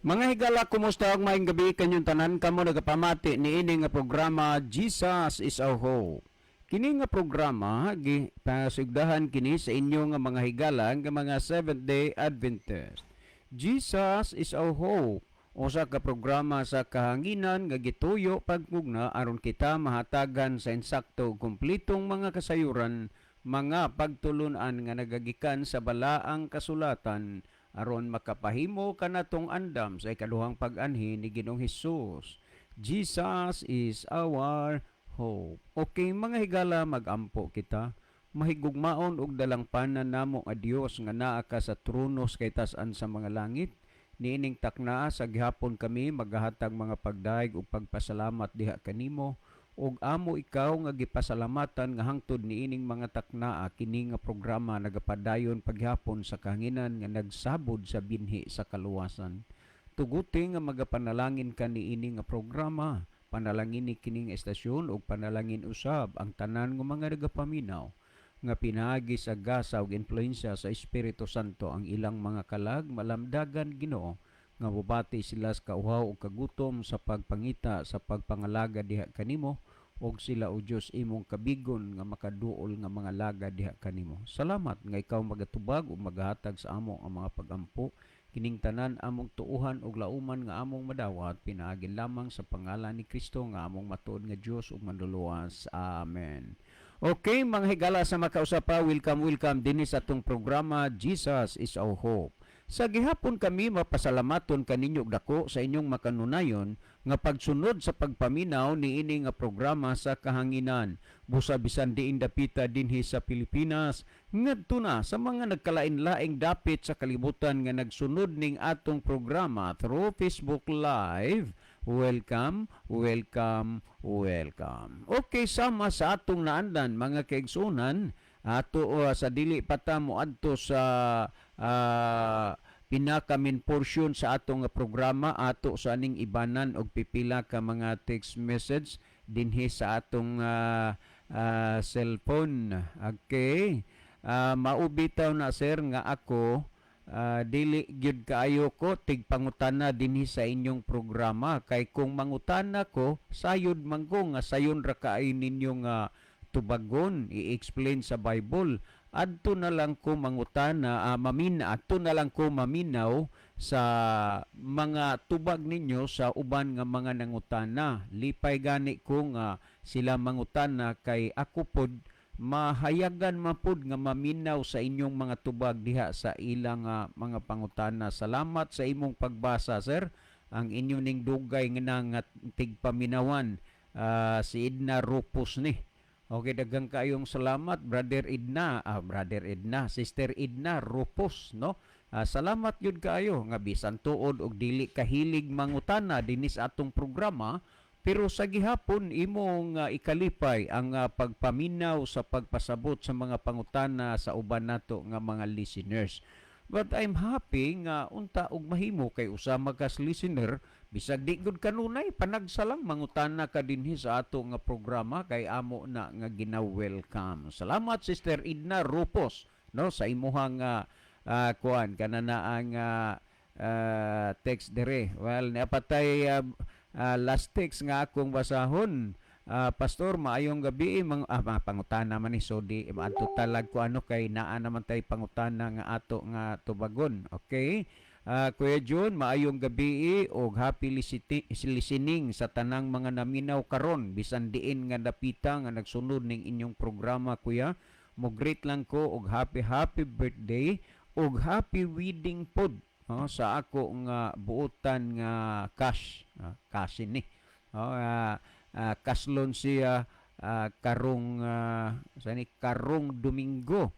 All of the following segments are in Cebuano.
Mga higala, kumusta og maayong gabi kanyong tanan kamo nagapamati niini nga programa, Jesus is Our Hope. Kini nga programa gi pasugdahan kini sa inyo nga mga higala nga mga Seventh Day Adventist. Jesus is Our Hope. Usa ka programa sa kahanginan nga gituyo pagmugna aron kita mahatagan sa insakto ug kumpletong mga kasayuran, mga pagtulunan nga nagagikan sa balaang kasulatan aron makapahimo kanatong andam sa ikaduhang pag-anhi ni Ginoong Hesus. Jesus is our hope. Okay, mga higala, magampo kita. Mahigugmaon og dalangpanan namo nga Dios nga naa ka sa trono sa kataas-an sa mga langit. Niining takna sa gihapon kami magahatag mga pagdayeg ug pagpasalamat diha kanimo ug amo ikaw nga gipasalamatan nga hangtod niining mga taknaa kini nga programa nagapadayon paghapon sa kahanginan nga nagsabod sa binhi sa kaluwasan. Tuguti nga magapanalangin ka niini nga programa, panalangin ni kini nga estasyon ug panalangin usab ang tanan nga mga nagapaminaw nga pinaagi sa gasa ug impluwensya sa Espiritu Santo ang ilang mga kalag malamdagan, Ginoo, nga mobati sila sa kauhaw ug kagutom sa pagpangita sa pagpangalaga diha kanimo ug sila, o Dios, imong kabigon nga makaduol nga mga laga diha kanimo. Salamat nga ikaw magatubag ug magahatag sa amo ang mga pagampo. Kining tanan among tuuhan ug lauman nga among madawat pinaagi lamang sa pangalan ni Kristo nga among matuod nga Dios ug Manluluwas. Amen. Okay, mga higala sa makausapa, welcome, welcome dinhi sa atong programa, Jesus is Our Hope. Sa gihapon kami mapasalamaton kaninyo og dako sa inyong makanunayon nga pagsunod sa pagpaminaw niini nga programa sa kahanginan. Busa bisan diin dapita dinhi sa Pilipinas ngadto na sa mga nagkalain-laing dapit sa kalibutan nga nagsunod ning atong programa through Facebook Live. Welcome, welcome, welcome. Okay, sama sa atong naandan, mga kaigsunan, ato sa dili pa ta moadto sa pinaka main portion sa atong nga programa, ato sa aning ibanan og pipila ka mga text message dinhi sa atong cellphone. Okay. Maubitaw na, sir, nga ako dili gyud kaayo ko tigpangutana dinhi sa inyong programa kay kung mangutana ko sayod man ko nga sayon ra kaayo ninyo nga tubagon i-explain sa Bible. Adto na lang ko mangutana, adto na lang ko maminaw sa mga tubag ninyo sa uban nga mga nangutana. Lipay gani ko nga sila mangutana kay ako pod mahayagan man pod nga maminaw sa inyong mga tubag diha sa ilang mga pangutana. Salamat sa imong pagbasa, sir. Ang inyo ning dugay nga nga tigpaminawan, si Edna Rupus ni. Okay, daghang kayong salamat, Brother Edna, Brother Edna, Sister Edna Rupus, no? Salamat yun kaayo nga bisan tuod og dili kahilig mangutana dinhi sa atong programa, pero sa gihapon imong ikalipay ang pagpaminaw sa pagpasabot sa mga pangutana sa uban nato nga mga listeners. But I'm happy nga unta og mahimo kay usa makas listener bisag di gud kanunay panagsa lang mangutana ka dinhi sa ato nga programa kay amo na nga gina-welcome. Salamat, Sister Edna Rupos, no, sa imuhang kuan kana na ang text dire. Well, niapatay last text nga akong basahon. Pastor, maayong gabi, mga pangutana man ni, so di maadto talag ko ano kay naa naman tay pangutana nga ato nga tubagon. Okay? Kuya Jun, maayong gabi og happy listening sa tanang mga naminaw karon bisan diin nga dapita nga nagsunod ning inyong programa, kuya. Mo greet lang ko og happy happy birthday og happy wedding pod, no, sa ako nga buotan nga cash cousin ni. Oh, kaslon siya karong sani karong Domingo.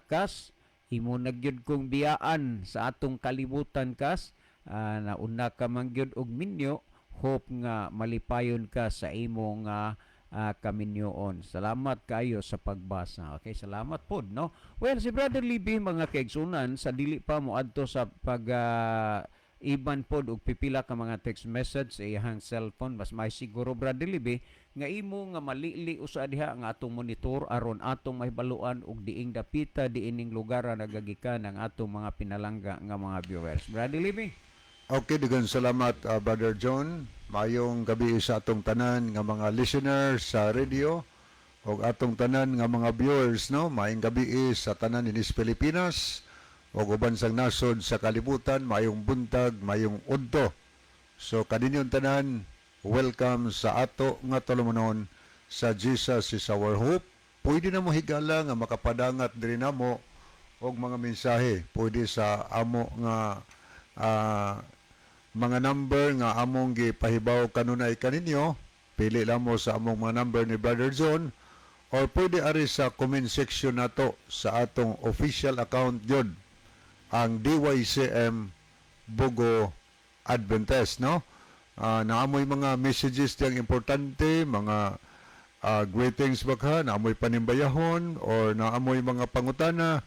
Kas imo na gyud kong biyaan sa atong kalibutan, kas. Nauna ka man gyud og minyo, hope nga malipayon ka sa imong kaminyoon. Salamat kayo sa pagbasa. Okay, salamat pod, no? Well, si Brother Libby, mga kaigsunan, sa dili pa mo adto sa pag iban pod og pipila ka mga text message sa iyang cellphone, mas may siguro, Brother Libby, nga imo nga malili usa diha nga atong monitor aron atong mahibaluan og diing dapita diining lugar nagagikan ang atong mga pinalangga nga mga viewers. Brother Libby. Okay, daghang salamat, Brother John. Maayong gabi sa atong tanan nga mga listeners sa radio ug atong tanan nga mga viewers, no. Maayong gabi sa tanan dinhi sa Pilipinas ug uban sang nasod sa kalibutan, maayong buntag, maayong udto. So kaninyong tanan, welcome sa ato nga tulumanon sa Jesus Is Our Hope. Pwede na mo, higala, nga makapadangat diri namo og mga mensahe. Pwede sa amo nga mga number nga among gipahibaw kanunay kaninyo. Pili lang mo sa among mga number ni Brother John or pwede ari sa comment section nato sa atong official account yun, ang DYCM Bogo Adventist, no? Naamoy mga messages diyang importante, mga greetings baka, naamoy panimbayahon, or naamoy mga pangutana,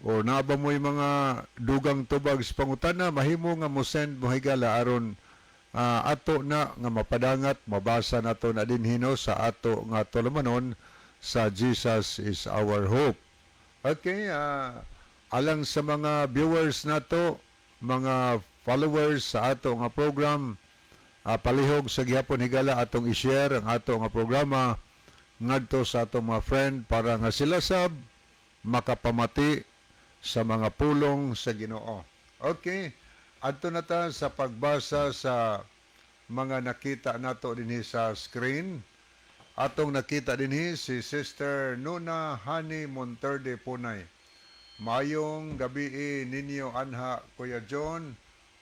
or naa ba mo'y mga dugang tubag sa pangutana, mahimo nga mo send mo, higala, aron ato na nga mapadangat, mabasa nato na dinhi, no, sa ato nga tulumanon sa Jesus Is Our Hope. Okay, alang sa mga viewers nato, mga followers sa ato nga program, palihog sa gihapon, higala, atong i-share ang ato nga programa ngadto sa atong mga friend para nga sila sab makapamati sa mga pulong sa Ginoo. Okay, adto na ta sa pagbasa sa mga nakita nato dinhi sa screen. Atong nakita dinhi si Sister Nuna Hani Monterde Punay. "Mayong gabi ninyo anha, Kuya John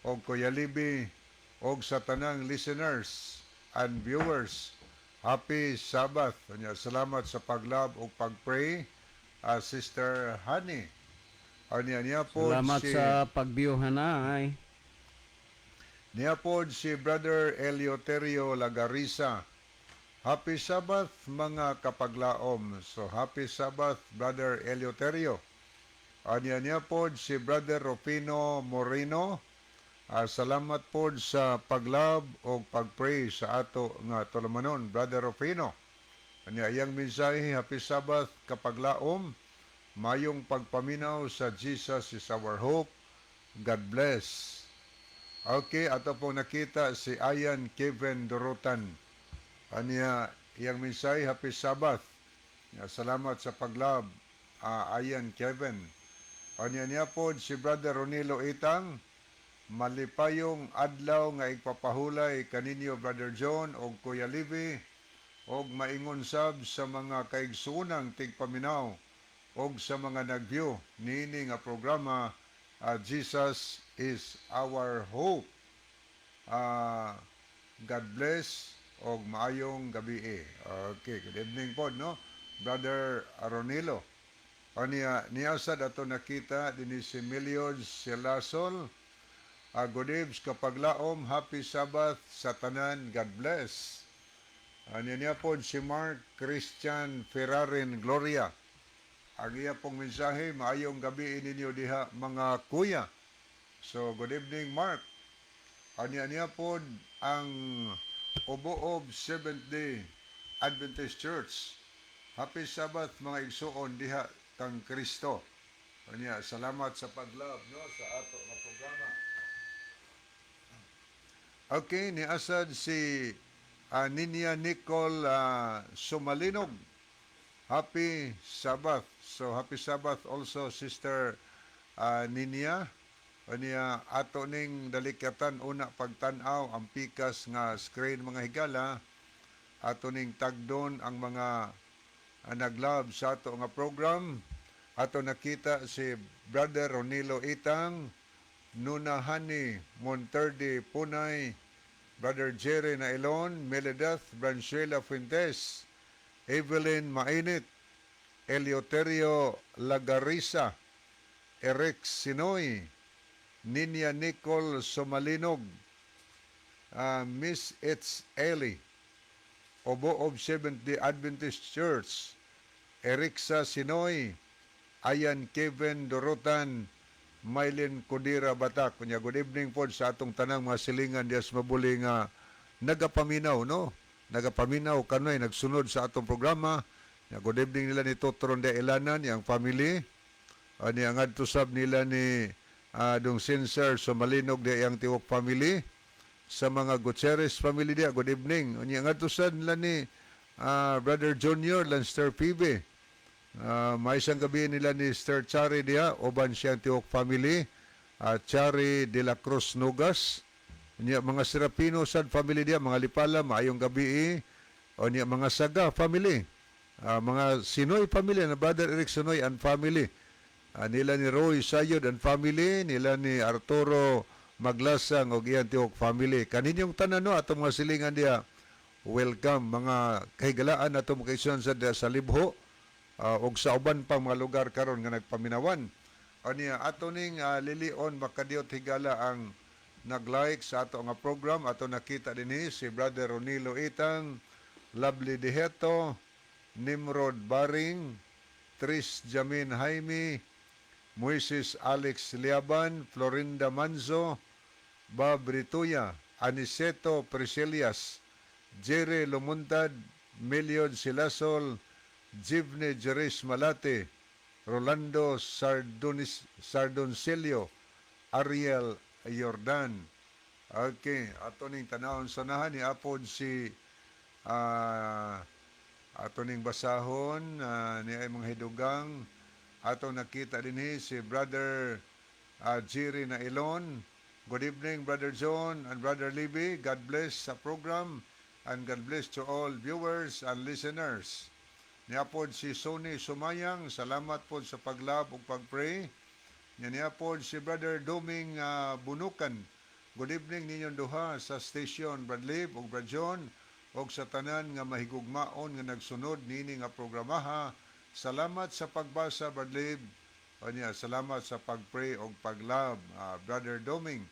o Kuya Libby og sa tanang listeners and viewers. Happy Sabbath." Unya, salamat sa paglove ug pagpray, Sister Hani. Unya niya po Salamat si sa pag-view, Hanay. Niya pod si Brother Eleuterio Lagarisa. "Happy Sabbath, mga kapaglaom." So happy Sabbath, Brother Eleuterio. Anya niya pod si Brother Rufino Moreno. Salamat pod sa paglove o pagpray sa ato nga tulumanon, Brother Rufino. Anya iyang mensahe, "Happy Sabbath, kapaglaom. Mayong pagpaminaw sa Jesus Is Our Hope. God bless." Okay, ato pong nakita si Ayan Kevin Dorotan. Anya iyang mensahe, "Happy Sabbath." Ya, salamat sa paglove, Ayan Kevin. Anya niya po si Brother Ronilo Itang. "Malipayong adlaw nga igpapahulay kaninyo, Brother John og Kuya Livy, og maingon sab sa mga kaigsuonang tigpaminaw og sa mga nag-view niini nga programa, Jesus Is Our Hope. God bless og maayong gabi." Okay, good evening po, no? Brother Aronilo. Ania, niya sad ato nakita dinhi si Meliod Silasol. "Good eves, kapaglaom, happy Sabbath sa tanan, God bless." Anya niya po si Mark Christian Ferrarin Gloria. Ang iya pong mensahe, "Maayong gabi ninyo diha, mga kuya." So, good evening, Mark. Anya niya po ang Oboob Seventh Day Adventist Church. "Happy Sabbath, mga igsuon diha kang Kristo." Anya, salamat sa paglove, no, sa ato nga programa. Okay, ni asad si Ninya Nicole Sumalinog. "Happy Sabbath." So happy Sabbath also, Sister Ninya. Unya ato ning dalikyatan una pagtan-aw ang pikas nga screen, mga higala. Ato ning tagdon ang mga naglove sa ato nga program. Ato nakita si Brother Ronilo Itang, Nuna Hani Monterde Punay, Brother Jerry Nailon, Meledeth Branchuela Fuentes, Evelyn Mainit, Eleuterio Lagarisa, Eric Sinoy, Ninya Nicole Somalinog, Miss It's Ellie, Obo of Seventh-day Adventist Church, Erixa Sinoy, Ayan Kevin Dorotan, Mylene Kudira Batak. Kunya good evening po sa atong tanang mga silingan diya sa mabuli nga nagapaminaw, no? Nagapaminaw kanoy nagsunod sa atong programa. Ya, good evening nila ni Totron de Elanan, yang family. Ani ang adto sab nila ni Dong Sincere Sumalinog di ang tiwok family, sa mga Gutierrez family diya, good evening. Unya ngadto sad nila ni Brother Junior Lanster PB. May isang gabi nila ni Sir Chari diya, uban siyang tiwok family, Chari de la Cruz Nugas. Unya mga Serapino sad family diya, mga Lipala, maayong gabi eh. Unya mga Saga family. Mga Sinoy family, na Brother Eric Sinoy and family. Nila ni Roy Sayod and family, nila ni Arturo Maglasang og iyang tiwok family. Kaninyong tanan no atong mga silingan diya. Welcome mga kahigalaan ato mga kaigsuonan sa diya sa Libho ug sa uban pang mga lugar karon nga nagpaminawan. Ania ato ning lilion makadiyot higala ang nag-like sa ato nga program. Ato nakita dinhi si Brother Ronilo Itang, Lovely Diheto, Nimrod Baring, Tris Jamin Jaime, Moises Alex Liaban, Florinda Manzo, Bob Rituya, Aniceto Priscillas, Jerry Lumuntad, Meliod Silasol, Jivne Jeris Malate, Rolando Sardonis, Sardoncillo, Ariel Jordan. Okay, ato ning tanawon sanahan ni apod si ato ning basahon ni ay mga hidugang ato nakita dinhi si Brother Jerry Nailon. Good evening, Brother John and Brother Libby. God bless sa program and God bless to all viewers and listeners. Niapod si Sonny Sumayang, salamat po sa pag-love ug pag-pray. Nya niapod si Brother Doming Bunukan. Good evening ninyong duha sa station, Brad Lib ug Brad John, ug sa tanan nga mahigugmaon nga nagsunod nini nga programaha. Salamat sa pagbasa, Brad Lib. Anya, salamat sa pag-pray ug pag-love, Brother Doming.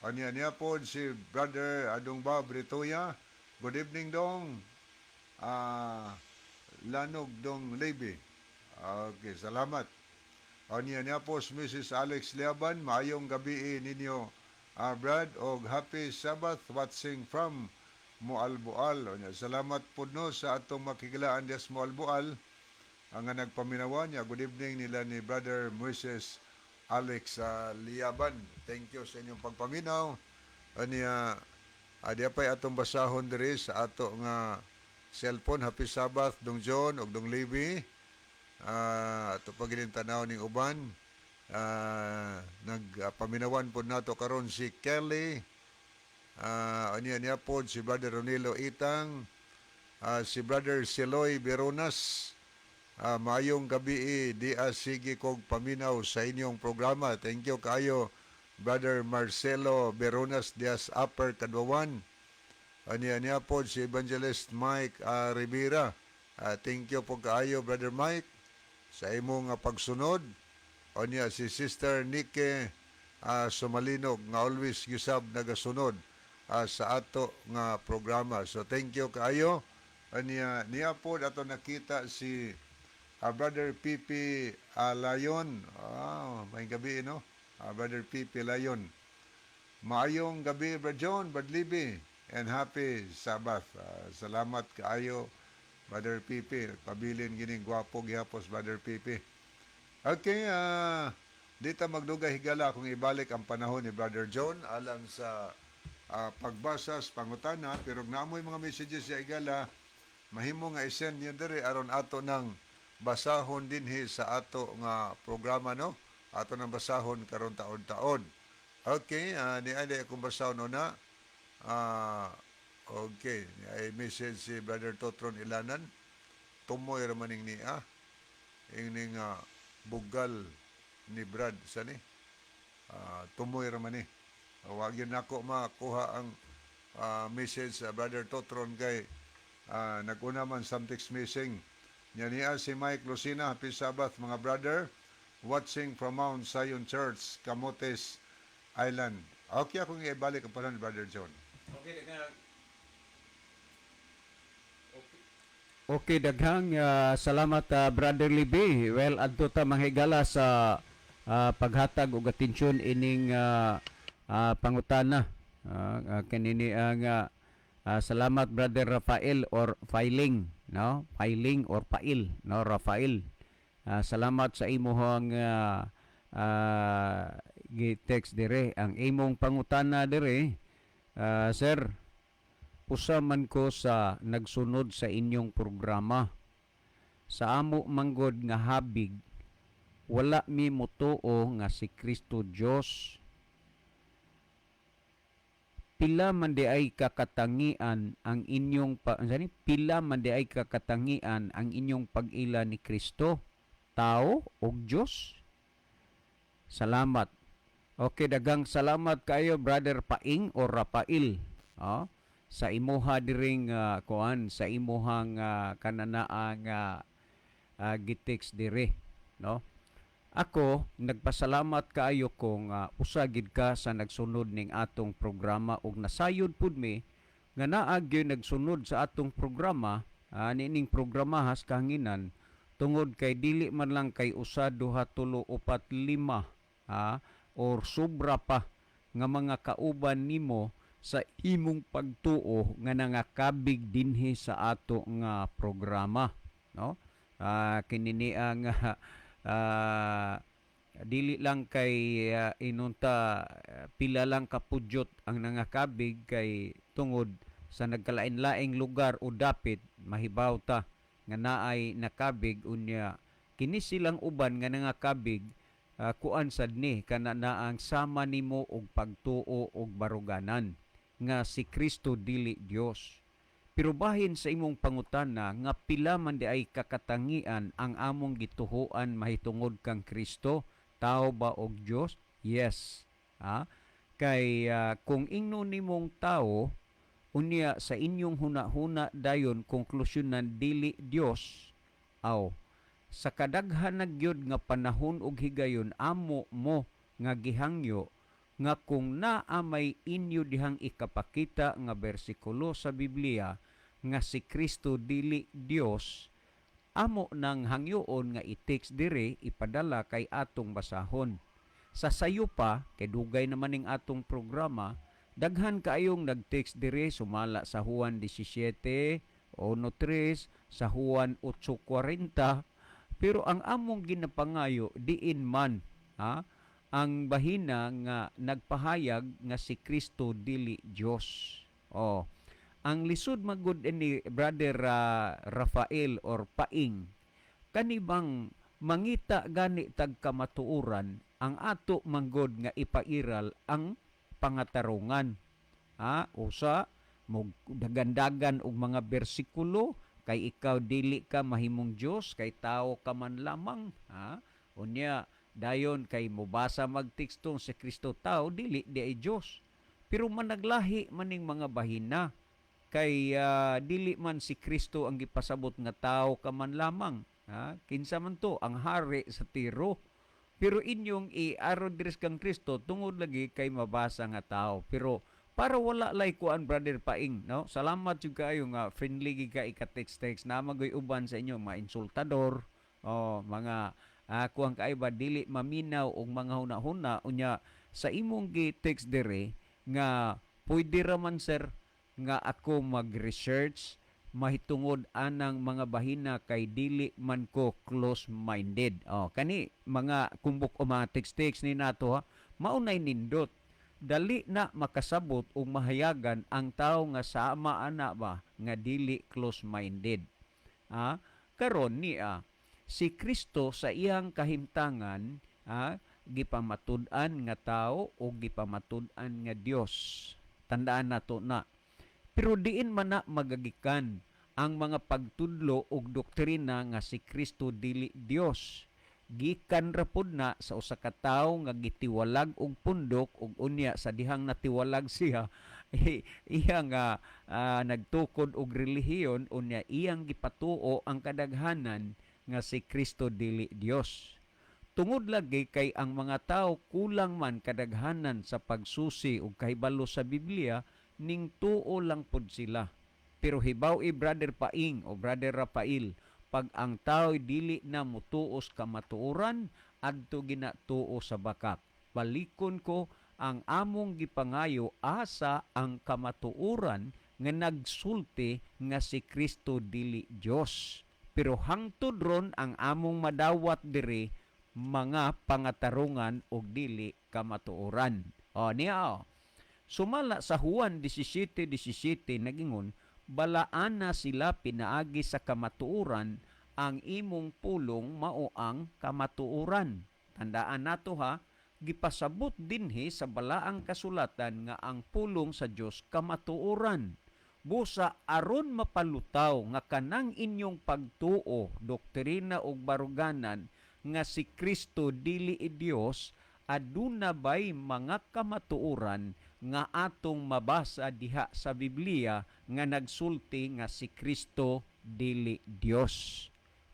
Anya niya po si Brother Adong Bob Ritoya. Good evening, dong. Lanog Dong Levy. Okay, salamat. Anya niya po si Mrs. Alex Liaban, maayong gabi ninyo, Brad, og happy Sabbath, watching from Moalboal. Anya, salamat po no sa atong makikilaan dias Moalboal ang nga nagpaminawa niya. Good evening nila ni Brother Moises Alex Liaban. Thank you sa inyong pagpaminaw. Anya, diya pa'y atong basahon diri sa ato nga cellphone. Happy Sabbath, Dong John ug Dong Levi. Ato pa gining tanaw ning uban. Nagpaminawan po nato karon si Kelly. Anya niya po si Brother Ronilo Itang, si Brother Siloy Beronas. Maayong gabi di sige kog paminaw sa inyong programa. Thank you kayo, Brother Marcelo Beronas dias Upper Kadwawan. Anya niya po si Evangelist Mike Rivera. Thank you po kaayo, Brother Mike, sa imong pagsunod. Anya si Sister Nike Sumalinog nga always gyusab nagasunod sa ato nga programa. So thank you kaayo. Anya niya po ato nakita si Brother Pipi Layon. May gabi no? Brother Pipi Layon. Maayong gabi, Brad John, Brad Libby, and happy Sabbath. Salamat kaayo, Brother Pipi. Pabilin gining gwapo gihapos, Brother Pipi. Okay, di ta magdugay higala, kung ibalik ang panahon ni Brother John alang sa pagbasa sa pangutana, pero naamoy mga messages sa higala, mahimo nga i-send niyo diri aron ato nang basahon dinhi sa ato nga programa no, ato nang basahon karon taon-taon. Okay, ni ay akong basahon una. Okay, ni ay message si Brother Totron Ilanan, tumoy ra maning niya ingning bugal ni Brad sa ni tumoy ra man ni. Wag yun nako makuha ang message sa Brother Totron kay naguna man something's missing. Nya niya si Mike Lucina, happy Sabbath mga brother, watching from Mount Zion Church, Camotes Island. Okay, akong ibalik ang panahon ni Brother John. Okay, daghang. Okay, daghang salamat, Brother Libby. Well, adto ta manghigala sa paghatag og atensyon ining pangutana. Kanini ang salamat Brother Rafael or Filing, no? Filing or Pail, no? Rafael. Salamat sa imuhang Gi-text dire ang imong pangutana dire, "Sir, usa man ko sa nagsunod sa inyong programa. Sa amo manggod nga habig, wala mi motuo nga si Kristo Dios. Pila man di ay kakatangian ang inyong pa, ano ni? Pila man di ay kakatangian ang inyong pag-ila ni Kristo, tao o Dios? Salamat." Okay, daghang salamat kayo, Brother Paing o Rafael. Oh, sa imuha diring kuan, sa imuhang kananaang gitext dire, no? Ako nagpasalamat kaayo kung usa gid ka sa nagsunod ning atong programa ug nasayod pud mi nga naa gyud nagsunod sa atong programa, niining programa has kahanginan, tungod kay dili man lang kay usa, duha, tulo, upat, lima or sobra pa nga mga kauban nimo sa imong pagtuo nga nangakabig dinhi sa ato nga programa, no? Kini niya nga dili lang kay inunta pila lang kapudyot ang nangakabig, kay tungod sa nagkalain-laing lugar o dapit, mahibaw ta nga naay nakabig. Unya kini silang uban nga nangakabig, kuan sad ni kana naang sama nimo og pagtuo og baruganan nga si Kristo dili Dios. Pero bahin sa imong pangutana nga pila man di ay kakatangian ang among gituhuan mahitungod kang Kristo, tao ba og Dios? Yes. Ha? Kay kung ingno nimong tao, unya sa inyong huna-huna dayon konklusyonan dili Dios, aw sa kadaghan na gyud nga panahon og higayon amo mo nga gihangyo nga kung naa may inyo dihang ikapakita nga bersikulo sa Biblia nga si Kristo dili Dios, amo nang hangyoon nga i-text dire, ipadala kay atong basahon. Sa sayo pa, kay dugay naman ning atong programa, daghan kaayong nag-text dire sumala sa Juan 17, 1:3, sa Juan 8:40, pero ang among ginapangayo, diin man ha ang bahina nga nagpahayag nga si Kristo dili Dios. Oh. Ang lisod magud ni Brother Rafael or Paing, kani bang mangita gani tag kamatuoran, ang ato manggod nga ipairal ang pangatarungan. Ha, usa mo dagandagan og mga bersikulo kay ikaw dili ka mahimong Dios kay tao ka man lamang, ha? Unya dayon kay mobasa magtekstong si Kristo tao, dili di ay Dios. Pero managlahi maning mga bahina kay dili man si Kristo ang gipasabot nga tao ka man lamang, ha? Kinsa man to ang hari sa Tiro? Pero inyong iaro diri kang Kristo tungod lagi kay mabasa nga tao. Pero para wala lay kuan, Brother Paing, no? Salamat jud kaayo nga friendly gid ka ika-text-text na magoy uban sa inyo mga insultador o mga kuan kay ba dili maminaw og mga huna-huna. Unya sa imong gi-text dire nga pwede ra man, sir, nga ako mag-research mahitungod anang mga bahina kay dili man ko close-minded. Oh, kani mga kumbok o mga text-text ni nato ha, maunay nindot. Dali na makasabot ug mahayagan ang tao nga sama ana ba nga dili close-minded. Ah, karon niya si Kristo sa iyang kahimtangan, gipamatud-an nga tao o gipamatud-an nga Dios. Tandaan nato na. Pero diin man na magagikan ang mga pagtudlo og doktrina nga si Kristo dili Dios? Gikan ra pud na sa usa ka tawo nga gitiwalag og pundok, ug unya sa dihang natiwalag siya, iya nga nagtukod og relihiyon, unya iyang gipatuo ang kadaghanan nga si Kristo dili Dios. Tungod lagi kay ang mga tao kulang man kadaghanan sa pagsusi ug kahibalo sa Biblia, ning tuo lang pud sila. Pero hibaw i, Brother Paing o Brother Rafael, pag ang tao dili na mutuos kamatuoran, adto ginatuo sa bakak. Balikon ko ang among gipangayo, asa ang kamatuoran nga nagsulti nga si Kristo dili Dios? Pero hangtod ron ang among madawat diri, Mga pangatarungan og dili kamatuoran. O niya o. Sumala sa Juan 17:17, nagingon, "Balaana sila pinaagi sa kamatuoran, ang imong pulong mao ang kamatuoran." Tandaan nato ha, gipasabot dinhi sa balaang kasulatan nga ang pulong sa Dios kamatuoran. Busa aron mapalutaw nga kanang inyong pagtuo, doktrina ug baruganan nga si Kristo dili i Dios, aduna bay mga kamatuoran nga atong mabasa diha sa Biblia nga nagsulti nga si Kristo dili Dios?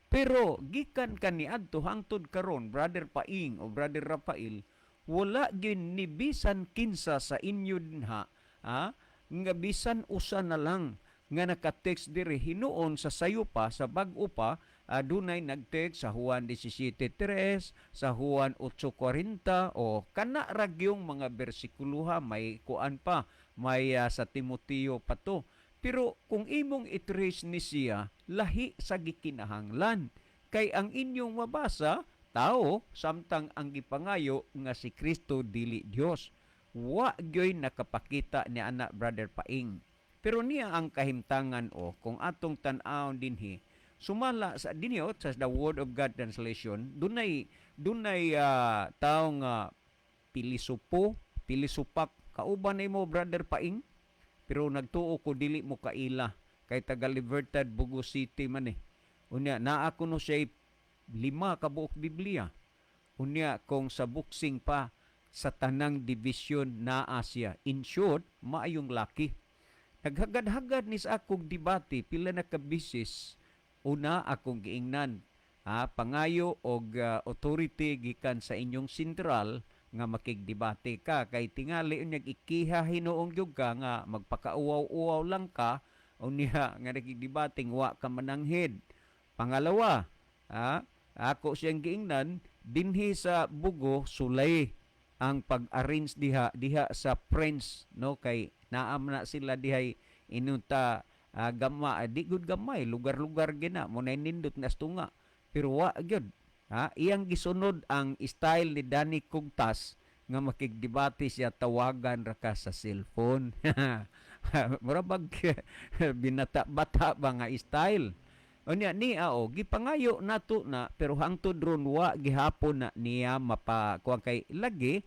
Pero gikan kaniadto hangtod karon, Brother Paing o Brother Rafael, wala gyud ni bisan kinsa sa inyo dinha, ha, nga bisan usa na lang nga naka-text diri. Hinuon sa sayo pa, sa bag-o pa, adunay nag-text sa Juan 17:3, sa Juan 8:40, o kana ra gyung mga bersikuloha. May kuan pa, may sa Timoteo pa to. Pero kung imong i-trace ni siya, lahi sa gikinahanglan kay ang inyong mabasa tao, samtang ang gipangayo nga si Kristo dili Dios. Wa gyoy nakapakita ni ana, Brother Paing. Pero niya ang kahimtangan o kung atong tan-awon dinhi, sumala sa dinhi o, sa The Word of God Translation, dunay dunay tawo nga pilisupo, pilisupak, kauban nimo, Brother Paing. Pero nagtuo ko dili mo kaila kay taga Libertad, Bogo City man eh. Unya naa kuno siya lima ka buok Biblia. Unya kung sa boxing pa, sa tanang division naa siya. In short, maayong laki. Naghagad-hagad ni sa akong debate pila na ka bisis. Una, akong giingnan, ha, pangayo og authority gikan sa inyong sentral nga makigdebate ka, kay tingali unyag ikiha hinuong gyud ka nga magpakauwaw-uwaw lang ka, unya nga nakigdebate wa ka mananghid. Pangalawa, ha, ako siyang giingnan, dinhi sa Bogo, sulay ang pag-arrange diha diha sa Prince, no, kay naam na sila dihay inunta gama, di gud gamay lugar-lugar gina mo na nindot nga tunga, pero wa gyud, ha. Iyang gisunod ang style ni Danny Kugtas nga makigdebate siya, tawagan ra ka sa cellphone. Mura bag binata-bata ba nga style. Unya ni o gipangayo nato na, pero hangtod ron wa gihapon na niya mapa kuan, kay lagi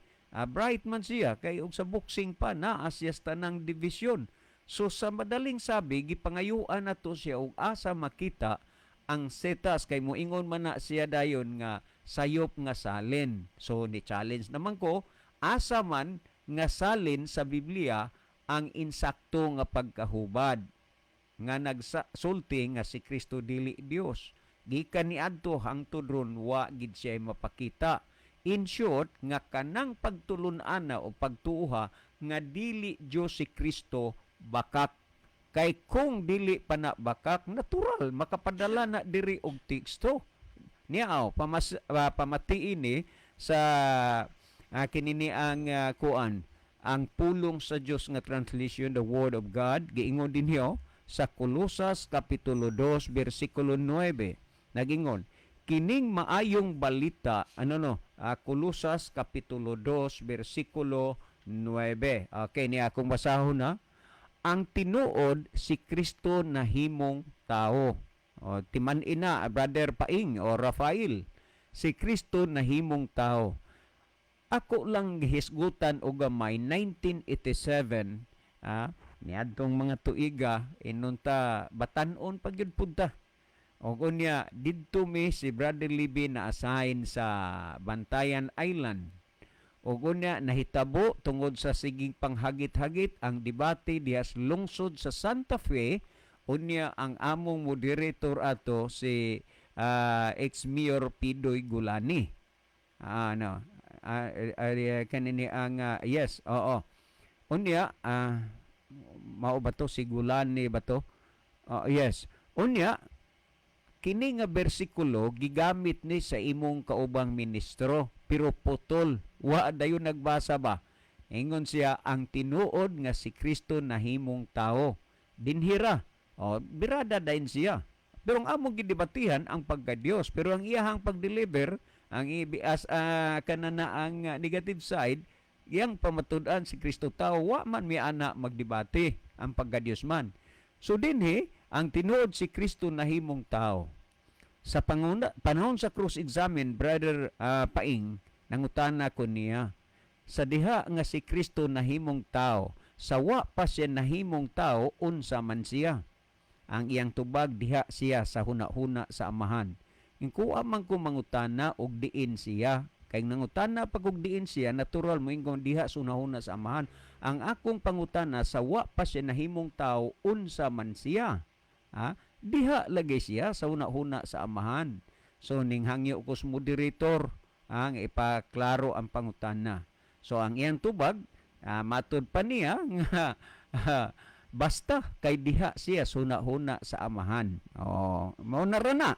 bright man siya kay og sa boxing pa naa siya sa tanang division. So sa madaling sabi, gipangayuan nato siya og asa makita ang setas, kay moingon man na siya dayon nga sayop nga salin. So ni challenge naman ko, asa man nga salin sa Biblia ang insakto nga pagkahubad nga nagsulti nga si Kristo dili Dios? Gikan niadto hangtod ron wa gid siya mapakita. In short, nga kanang pagtulun-ana o pagtuoha nga dili Dios si Kristo bakak. Kay kung dili pa na bakak, natural makapadala na diri og teksto. Niya aw pamatiin ni sa kinini ang kuan, ang pulong sa Dios nga translation, The Word of God, giingon din hiyo sa Kolosas kapitulo 2 bersikulo 9. Nagingon, kining maayong balita, ano no, Kolosas kapitulo 2 bersikulo 9. Okay, niya akong basahon na. Ang tinuod, si Kristo nahimong tao. O, timan ina, Brother Paing o Rafael. Si Kristo nahimong tao. Ako lang gihisgutan og gamay, 1987, niadtong mga tuiga inunta batan-on pa gyud pud ta. Og unya didto mi si Brother Libby na assign sa Bantayan Island. Og unya nahitabo tungod sa siging panghagit-hagit ang debate diha sa lungsod sa Santa Fe. Unya ang among moderator ato si ex-mayor Pidoy Gulani. Ano, kanini ang yes, oo. Unya mao ba to si Gulani ba to? Oh, yes. Unya kini nga bersikulo gigamit ni sa imong kaubang ministro, pero putol, wa dayon nagbasa ba. Ingon siya, ang tinuod nga si Kristo nahimong tao dinhira o birada dayon siya, pero ang among gidebatihan ang pagka-Dios, pero ang iyahang pag-deliver Ang ibi as kanana ang negative side, iyang pamatud-an si Kristo tao, wa man mi ana magdebate ang pagka-Dios man. So dinhi ang tinuod, si Kristo nahimong tao. Sa panahon sa cross examine, Brother Paing, nangutana ko niya sa diha nga si Kristo nahimong tao, sa wa pa siya nahimong tao, unsa man siya? Ang iyang tubag, diha siya sa huna-huna sa Amahan. Kuha man ko mangutana og diin siya, kay nangutana pag og diin siya, natural mo ingon diha sa huna-huna sa Amahan. Ang akong pangutana, sa wa pa siya nahimong tao, unsa man siya? Ha? Diha lagi siya sa huna-huna sa Amahan. So ning hangyo ko sa moderator ang ipaklaro ang pangutana. So ang iyang tubag, matud pa niya nga basta kay diha siya sa huna-huna sa Amahan. Oh, mao na ra na.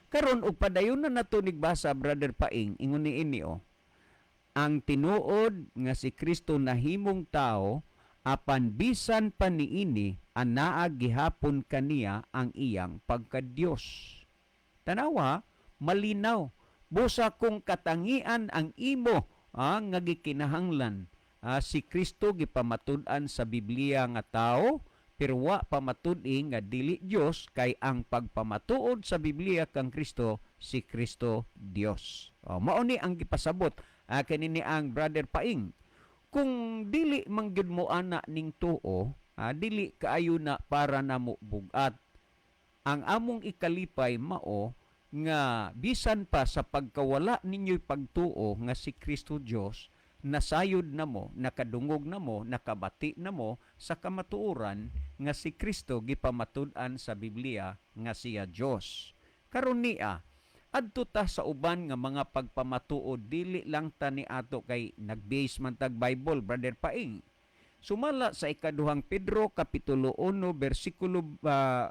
Karon og padayon na nato nigbasa, Brother Paing, ingon ni ini oh. Ang tinuod nga si Kristo nahimong tao, apan bisan pa niini anaa gihapon kaniya ang iyang pagka-Dios. Tanawa, malinaw. Busa kung katangian ang imo nga gikinahanglan, si Kristo gipamatud-an sa Biblia nga tao, pero wa pamatud-i nga dili Dios, kay ang pagpamatuod sa Biblia kang Kristo, si Kristo Dios. O, mao ni ang gipasabot kanini ang Brother Paing. Kung dili man gyud mo ana ning tuo, dili kaayo na para namo bugat. Ang among ikalipay mao nga bisan pa sa pagkawala ninyo'y pagtuo nga si Kristo Dios, nasayod na mo, nakadungog na mo, nakabati na mo sa kamatuoran nga si Kristo gipamatud-an sa Biblia nga siya Dios. Karon niya, adto ta sa uban nga mga pagpamatuod, dili lang ta ni ato kay nag-base man tag Bible, Brother Paing. Sumala sa Ikaduhang Pedro kapitulo 1 bersikulo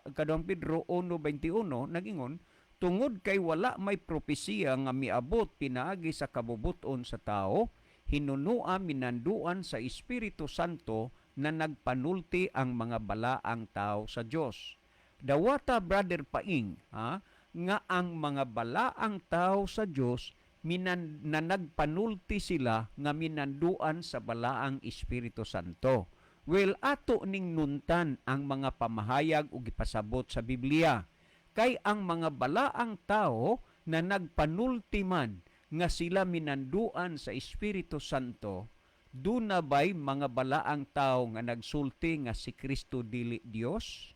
Ikaduhang Pedro 1:21, nagingon, "Tungod kay wala may propesiya nga miabot pinaagi sa kabubuton sa tao, hinunua minanduan sa Espiritu Santo na nagpanulti ang mga balaang tao sa Dios." Dawata, Brother Paing, ha, nga ang mga balaang tao sa Dios na nagpanulti sila nga minanduan sa Balaang Espiritu Santo. Well, ato ning nuntan ang mga pamahayag ug gipasabot sa Biblia. Kay ang mga balaang tao na nagpanulti man nga sila minanduan sa Espiritu Santo, duna ba'y mga balaang tao nga nagsulti nga si Kristo dili Dios?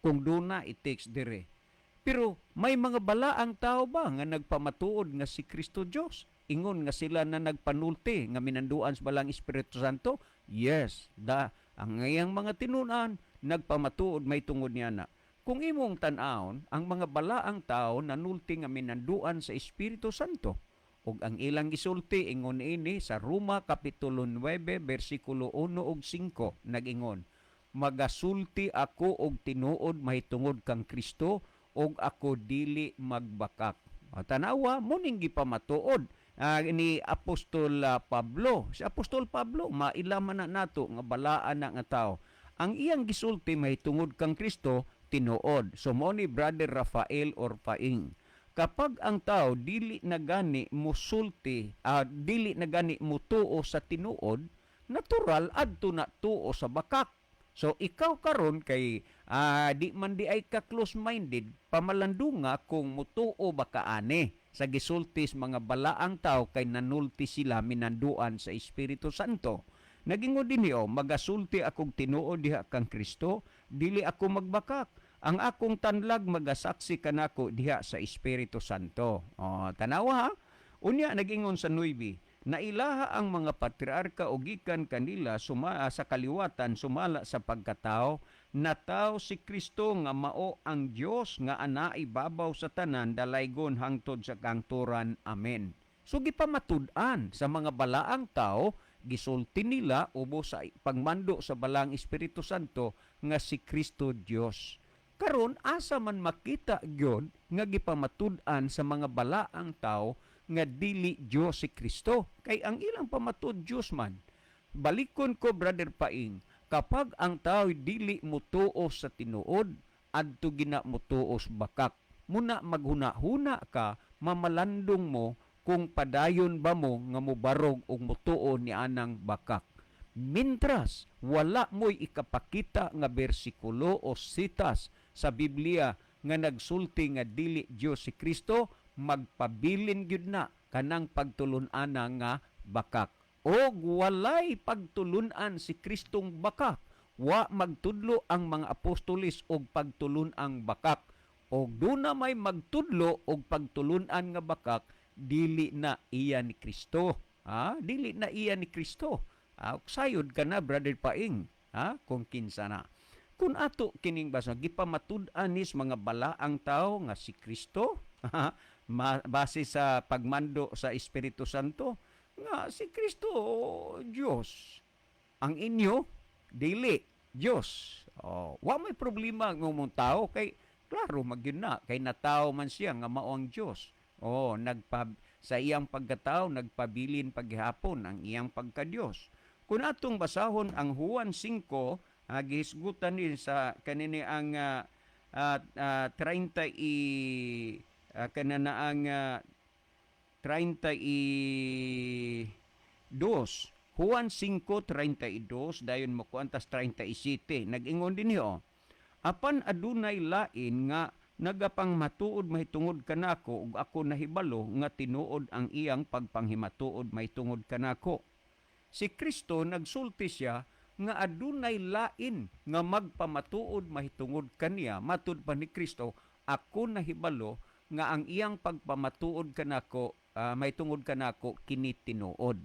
Kung duna, i-text dire. Pero may mga balaang tao ba nga nagpamatuod nga si Kristo Dios? Ingon nga sila na nagpanulti nga minanduan sa Balaang Espiritu Santo? Yes, da ang ngayang mga tinunan nagpamatuod may tungod niya na. Kung imong tan-awon, ang mga balaang tao nanulti nga minanduan sa Espiritu Santo. Ug ang ilang gisulti ingon ini sa Roma kapitulo 9 bersikulo 1 ug 5, nag-ingon, "Magasulti ako og tinuod mahitungod kang Kristo ug ako dili magbakak." O, tanawa mo ning gipamatuod ni Apostol Pablo. Si Apostol Pablo, mailaman na nato nga balaan na nga tao. Ang iyang gisulti mahitungod kang Kristo, tinuod. So mo ni Brother Rafael Orpaing. Kapag ang tao dili na gani musulti, dili na gani mutuo sa tinuod, natural adto na tuo sa bakak. So ikaw karon kay di man di ay ka close-minded, pamalandunga kung mutuo ba ka ani sa gisultis mga balaang tao kay nanulti sila minanduan sa Espiritu Santo. Nagingon din niyo, "Magasulti akong tinuod diha kang Kristo, dili ako magbakak. Ang akong tanlag magasaksi kanako diha sa Espiritu Santo." O, tanawa ha. Unya nagingon sa 9, nailaha ang mga patriarka o gikan kanila sa kaliwatan sumala sa pagkatao, nataw si Kristo nga mao ang Dios nga ana ibabaw sa tanan, dalaygon hangtod sa kangturan. Amen. So gipamatud-an sa mga balaang tao, gisulti nila ubo sa pagmando sa Balaang Espiritu Santo nga si Kristo Dios. Karon asa man makita gyud nga gipamatud-an sa mga balaang tao nga dili Dios si Kristo? Kay ang ilang pamatud, Dios man. Balikon ko, Brother Paing, kapag ang tao dili mutuo sa tinuod, adto gina mutuo sa bakak. Muna maghuna-huna ka. Mamalandong mo kung padayon ba mo nga mobarog og motuo ni anang bakak. Mintras wala mo'y ikapakita nga bersikulo o sitas sa Biblia nga nagsulti nga dili Dios si Kristo, magpabilin gyud na kanang pagtulun-ana nga bakak. Og walay pagtulun-an si Kristong bakak. Wa magtudlo ang mga apostolis og pagtulun-ang bakak. Og duna may magtudlo og pagtulun-an nga bakak, dili na iya ni Kristo. Ha? Dili na iya ni Kristo. Ah, sayod ka na, Brother Paing, ha? Kung kinsa na. Kung ato kining basa, gipamatud-an nis mga balaang tao nga si Kristo, base sa pagmando sa Espiritu Santo, nga si Kristo Diyos. Ang inyo, dili Diyos. Oh, wa may problema ng mong tao kay klaro magyun na kay natao man siya nga mao ang Diyos. Oh, nagpa sa iyang pagkatao nagpabilin paghapon ang iyang pagka-Diyos. Kung atong basahon ang Juan 5, gihisgutan ni sa kanini ang 30 i kanana ang 32. Juan 5:32, dayon mo kuantas 37. Nag-ingon din niyo. "Apan adunay lain nga nagapangmatuod mahitungod kanako, ug ako nahibalo nga tinuod ang iyang pagpanghimatuod mahitungod kanako." Si Kristo nagsulti siya nga adunay lain nga magpamatuod mahitungod kaniya. Matud pa ni Kristo, ako nahibalo nga ang iyang pagpamatuod kanako mahitungod kanako kini tinuod.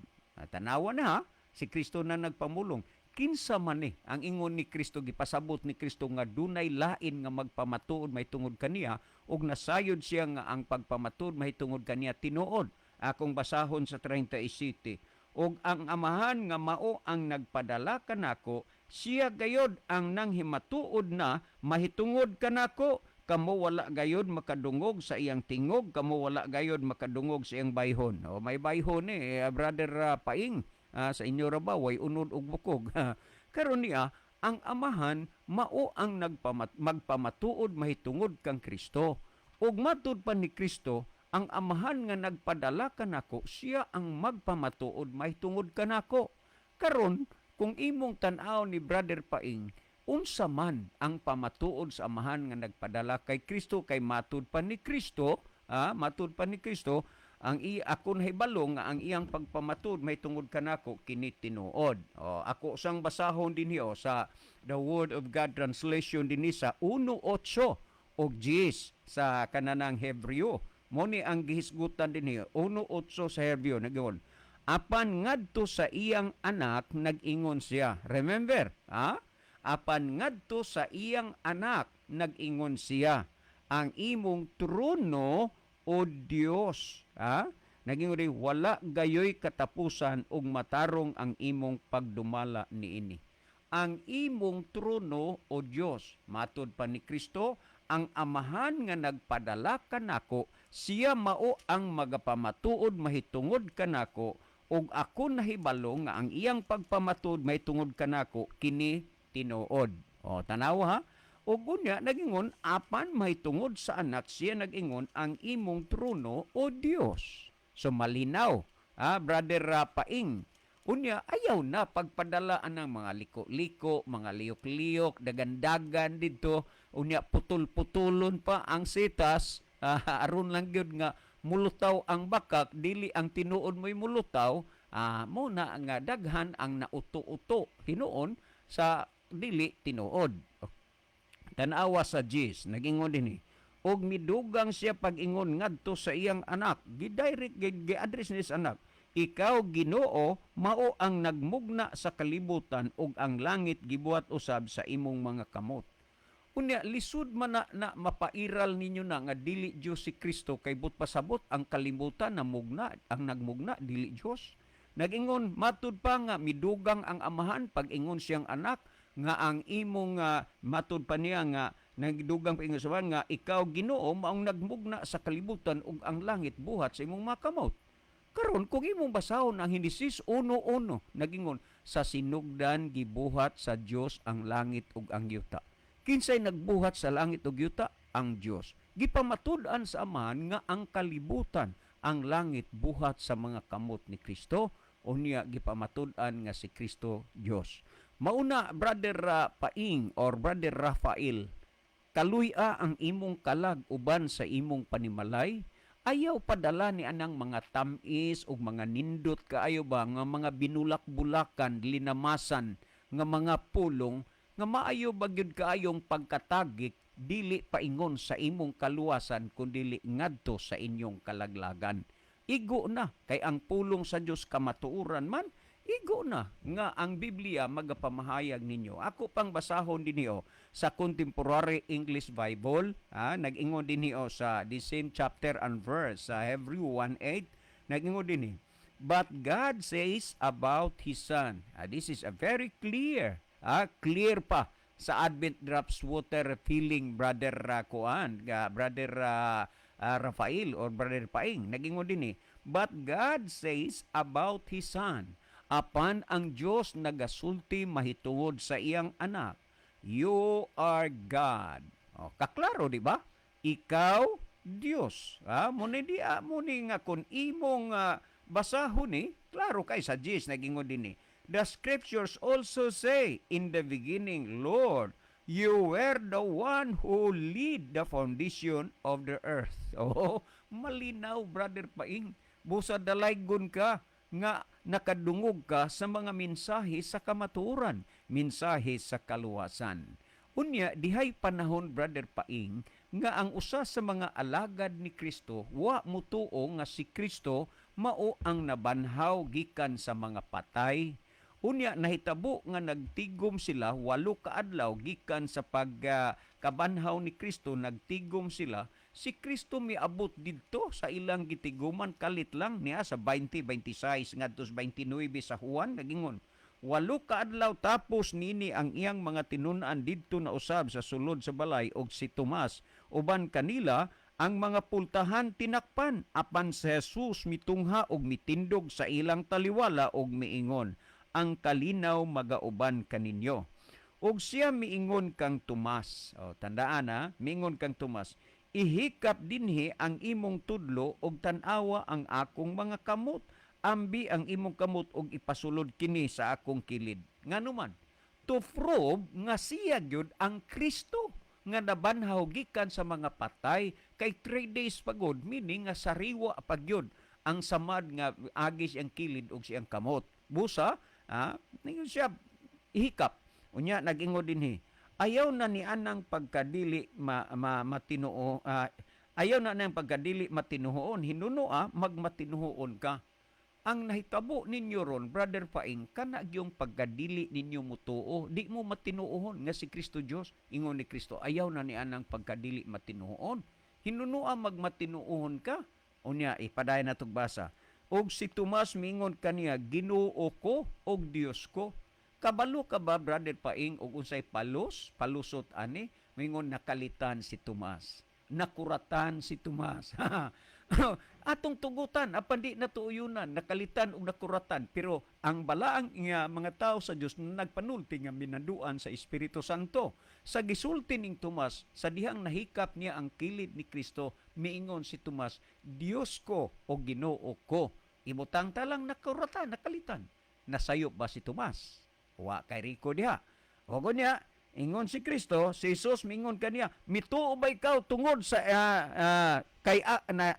Tanawa na ha, si Kristo na nagpamulong. Kinsa man ni ang ingon ni Kristo, gipasabot ni Kristo nga dunay lain nga magpamatuod mahitungod kaniya ug nasayod siya nga ang pagpamatuod mahitungod kaniya tinuod. Akong basahon sa 37. "Ug ang Amahan nga mao ang nagpadala kanako, siya gayod ang nanghimatuod na mahitungod kanako. Kamo wala gayod makadungog sa iyang tingog, kamo wala gayod makadungog sa iyang bayhon." O may bayhon eh, Brother Paing, sa inyo ra ba way unod og bukog? Karon niya ang Amahan mao ang magpamatuod mahitungod kang Kristo. Ug matud pa ni Kristo, ang Amahan nga nagpadala kanako, siya ang magpamatuod mahitungod kanako. Karon, kung imong tan-aw ni Brother Paing, unsa man ang pamatuod sa Amahan nga nagpadala kay Kristo? Kay matud pa ni Kristo, matud pa ni Kristo, ang i ako nahibalo nga ang iyang pagpamatuod mahitungod kanako kini tinuod. O, ako sang basahon dinhi o sa The Word of God Translation dinhi sa 1:8 og 10 sa kananang Hebreo. Mo ni ang gihisgutan dinhi 1:8 sa Hebreo, nagingon. "Apan ngadto sa iyang anak nag-ingon siya." Remember, ha? "Apan ngadto sa iyang anak nag-ingon siya, ang imong trono, o Dios." Ha? Naging rin, "Wala gayoy katapusan ug matarong ang imong pagdumala niini." Ang imong trono, o Dios. Matod pa ni Kristo, ang Amahan nga nagpadala kanako, siya mao ang magapamatuod mahitungod kanako, ug ako nahibalo nga ang iyang pagpamatuod mahitungod kanako kini tinuod. O tanawa ha. Ug unya nagingon, apan mahitungod sa anak siya nag-ingon, ang imong trono, o Dios. So malinaw, Brother Paing. Unya ayaw na pagpadala ang mga liko-liko, mga liyok-liyok, dagandagan dito, unya putol-putulon pa ang sitas, aron lang gyud nga mulutaw ang bakak, dili ang tinuod mo'y mulutaw, mo na nga daghan ang nauto-uto hinuon sa dili tinuod. Tanawa sa 10, nagingon din eh. "Ug midugang siya pag-ingon ngadto sa iyang anak." Gi-direct gi-address ni sa anak. "Ikaw, Ginoo, mao ang nagmugna sa kalibutan ug ang langit gibuhat usab sa imong mga kamot." Unya lisod man na, na mapairal ninyo na nga dili Dios si Kristo kay but pasabot ang kalibutan na mugna, ang nagmugna dili Dios. Nagingon matud pa nga midugang ang Amahan pag-ingon siyang anak nga ang imong matud pa niya nga nagdugang pa ingon sa nga ikaw, Ginoo, maong nagmugna sa kalibutan ug ang langit buhat sa imong mga kamot. Karon kung imong basahon ang Henesis 1:1, nagingon, sa sinugdan gibuhat sa Dios ang langit ug ang yuta. Kinsay nagbuhat sa langit ug yuta? Ang Dios. Gipamatud-an sa Amahan nga ang kalibutan, ang langit, buhat sa mga kamot ni Kristo. Unya gipamatud-an nga si Kristo Dios. Mauna, Brother Paing or Brother Rafael, kaluy-a ang imong kalag uban sa imong panimalay. Ayaw padala ni anang mga tamis ug mga nindot kaayo ba nga mga binulak-bulakan, linamasan nga mga pulong nga maayo ba gyud kaayong pagkatagik, dili paingon sa imong kaluwasan kundili ngadto sa inyong kalaglagan. Igo na kay ang pulong sa Dios kamatuoran man. Igo na nga ang Biblia magapamahayag ninyo. Ako pang basahon dinhi sa Contemporary English Bible, nag-ingon dinhi sa the same chapter and verse sa Hebrew 1:8, nag-ingon dinhi. But God says about His Son. This is a very clear, clear pa sa Advent Drops Water Filling, Brother kuan, Brother Rafael or Brother Paing. Nag-ingon dinhi. But God says about His Son. Apan ang Dios nagasulti mahitungod sa iyang anak. You are God. Oh, kaklaro, di ba? Ikaw Dios. Mo ni di mo ni nga kun imong basahon ni, klaro kay sa Diyos nagingon dinhi. The scriptures also say, "In the beginning, Lord, you were the one who laid the foundation of the earth." Oh, malinaw, Brother Paing. Busa dalaygon ka nga nakadungog ka sa mga mensahe sa kamatuoran, mensahe sa kaluwasan. Unya, dihay panahon, Brother Paing, nga ang usa sa mga alagad ni Kristo wa mutuo nga si Kristo mao ang nabanhaw gikan sa mga patay. Unya nahitabo nga nagtigom sila 8 ka adlaw gikan sa pagkabanhaw ni Kristo, nagtigom sila. Si Kristo miabot didto sa ilang gitiguman kalit lang niya sa 20:26 ngadto sa 29 sa Juan. Nagingon, 8 ka adlaw tapos nini, ang iyang mga tinun-an didto na usab sa sulod sa balay og si Tomas uban kanila. Ang mga pultahan tinakpan, apan si Jesus mitungha og mitindog sa ilang taliwala og miingon, "Ang kalinaw magauban kaninyo." Ug siya miingon kang Tomas. O, tandaan ha, miingon kang Tomas, "Ihikap dinhi ang imong tudlo ug tan-awa ang akong mga kamot. Ambi ang imong kamot ug ipasulod kini sa akong kilid." Ngano man? To prove nga siya gyud ang Kristo nga nabanhaw gikan sa mga patay, kay 3 days pagod, meaning nga sariwa pa gyud ang samad nga agi siyang kilid ug siyang kamot. Busa, ningon siya, ihikap. Unya nag-ingon dinhi, ayaw na ni anang pagkadili ma, ma, matinuo, ayaw na nang pagkadili matinuoon, hinunoa magmatinuoon ka. Ang nahitabo ninyo ron, Brother Paing, kana gyung pagkadili ninyo mutuo, di mo matinuohon nga si Kristo Dios. Ingon ni Kristo, ayaw na ni anang pagkadili matinuoon. Hinunoa magmatinuohon ka. Unya, ipadayon na basa. Ug si Tomas mingon kaniya, "Ginoo ko ug Dios ko." Kabalo ka ba, Brother Paing, og unsay palusot ani? Mingon nakalitan si Tomas. Nakuratan si Tomas. Atong tugutan, apan di natuuyunan, nakalitan og nakuratan. Pero ang balaang nga mga tao sa Dios nagpanulti nga minaduan sa Espiritu Santo. Sa gisulti ning Tomas, sa dihang nahikap niya ang kilid ni Kristo, miingon si Tomas, "Dios ko o Ginoo ko." Ibutang talang nakuratan, nakalitan. Nasayop ba si Tomas? Wa kay Rico diha. O niya, ingon si Kristo, si Jesus mingon kaniya, "Mituo ba ikaw tungod sa kay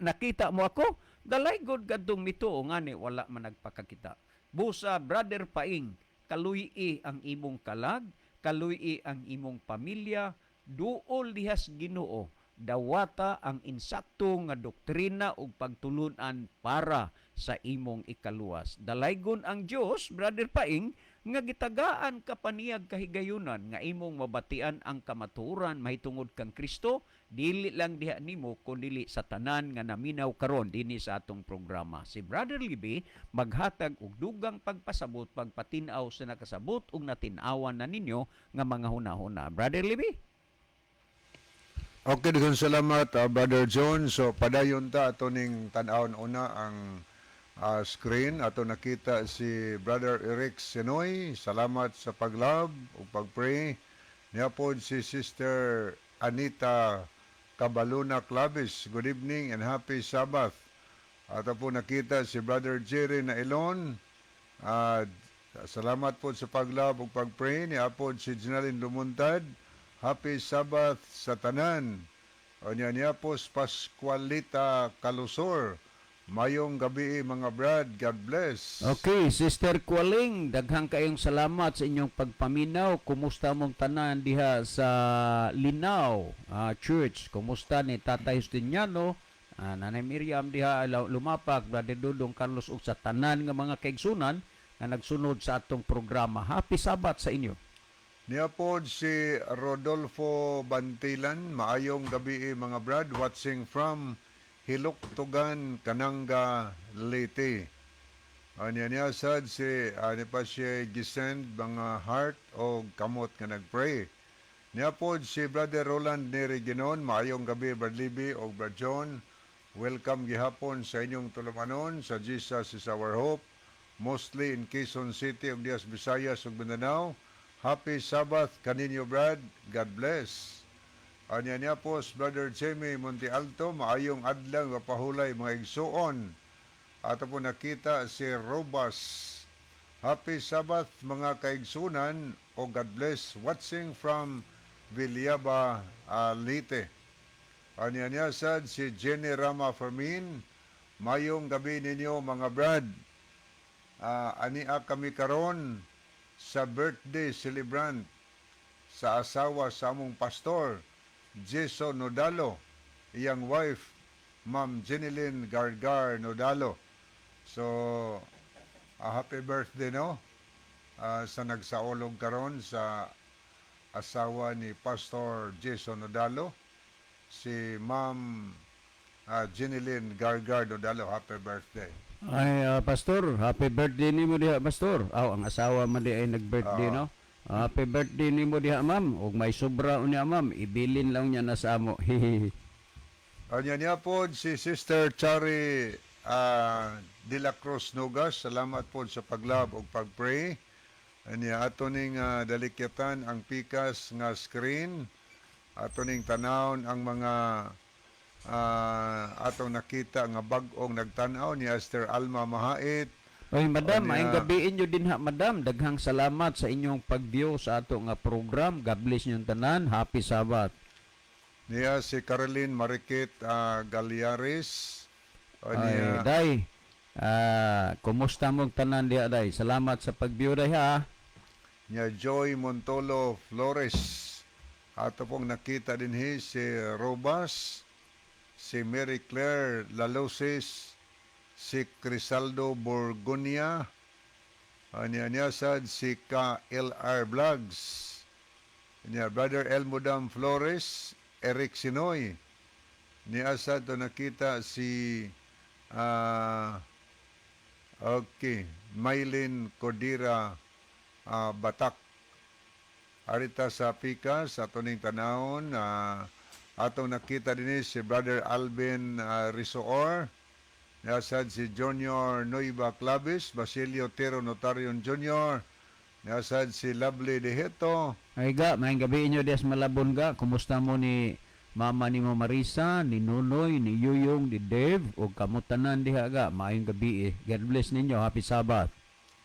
nakita mo ako?" Dalay god kadtong mituo ngani wala man nagpakakita. Busa, Brother Paing, kaluy ang imong kalag, kaluy ang imong pamilya, duol dihas Ginoo, dawata ang insakto nga doktrina ug pagtulunan para sa imong ikaluwas. Dalaygon ang Dios, Brother Paing, nga gitagaan ka paniyag kahigayunan nga imong mabatian ang kamatuoran mahitungod kang Kristo, dili lang diha nimo kundi sa tanan nga naminaw karon dinhi sa atong programa. Si Brother Libby maghatag og dugang pagpasabot, pagpatin-aw sa nakasabot ug natin-awan na ninyo nga mga hunahuna. Brother Libby? Okay, daghang salamat, Brother John. So padayon ta ato ning tan-awon una ang screen. Ato nakita si Brother Eric Senoy. Salamat sa pag-love ug pag-pray. Niya pod si Sister Anita. Cabaluna Clavis. Good evening and happy Sabbath. Ato po nakita si Brother Jerry Nailon. Salamat po sa pag-love ug pag-pray ni apod si Janalyn Lumuntad. Happy Sabbath sa tanan. O niya niya po Pascualita Kalusor. Mayong gabi, mga brad. God bless. Okay, Sister Kualing, daghang kayong salamat sa inyong pagpaminaw. Kumusta mong tanan diha sa Linao Church? Kumusta ni Tatay Justiniano, Nanay Miriam diha Lumapak, Brother Dudong Carlos ug sa tanan nga mga kaigsunan nga nagsunod sa atong programa. Happy Sabbath sa inyo. Niya po si Rodolfo Bantilan. Maayong gabi, mga brad. Watching from Hiluktugan, Kananga, Leyte. Anya niya sad si ani pa siya gisend mga heart o kamot nga nagpray. Niya po si Brother Roland Neri Ginon, maayong gabi, Brad Libby o Brad John. Welcome gihapon sa inyong tulumanon sa Jesus is Our Hope, mostly in Quezon City ug dias Visayas ug Mindanao. Happy Sabbath kaninyo, Brad. God bless. Anya niya po si Brother Jamie Monte Alto, maayong adlaw nga pahulay, mga igsuon. Ato po nakita si Robas. Happy Sabbath, mga kaigsunan, o God bless, watching from Villaba, Leyte. Anya niya sad si Jenny Rama Fermin. Mayong gabi ninyo, mga brad. Ania kami karon sa birthday celebrant sa asawa sa among pastor, Jason Nodalo, iyang wife, Ma'am Jeneline Gargar Nodalo. So, happy birthday, no? Sa nagsaulog karon sa asawa ni Pastor Jason Nodalo, si Ma'am Jeneline Gargar Nodalo. Happy birthday. Ay, Pastor, happy birthday nimo diha, Pastor. Aw, ang asawa man di ay nag-birthday, no? Happy birthday nimo diha, ma'am. Ug may sobra unya, ma'am, ibilin lang niya na sa amo. Hihihi. Anya niya po si Sister Chari de la Cruz Nogas. Salamat po sa pag-love ug pag-pray. Anya ato ning dalikyatan ang pikas nga screen. Ato ning tanawon ang mga atong nakita nga bag-ong nagtan-aw ni Esther Alma Mahait. Oy, madam, Unya. maayong gabi inyo din ha, madam. Daghang salamat sa inyong pag-view sa ato nga program. God bless inyong tanan. Happy Sabbath. Niya si Caroline Marikit Galiares. Ay, Anya, day. Kumusta mong tanan diha, day? Salamat sa pag-view, day, ha. Niya Joy Montolo Flores. Ato pong nakita din hi si Robas, si Mary Claire Lalosis, si Crisaldo Borgonia, anya niya sad si KLR Vlogs, niya Brother Elmodam Flores, Eric Sinoy. Niya sad to nakita si okay, Mylene Cordira Batak. Arita sa pikas ato ning tanawon, atong nakita din si Brother Alvin Risoor, nasad si Junior Nueva Clavis, Basilio Tero Notarion Jr., nasad si Lovely Deheto. Ay ga, maayong gabi inyo des Malabon ga. Kumusta mo ni mama ni mo Marisa, ni Nunoy, ni Yuyong, ni Dave ug kamo tanan diha ga. Maayong gabi eh. God bless ninyo. Happy Sabbath.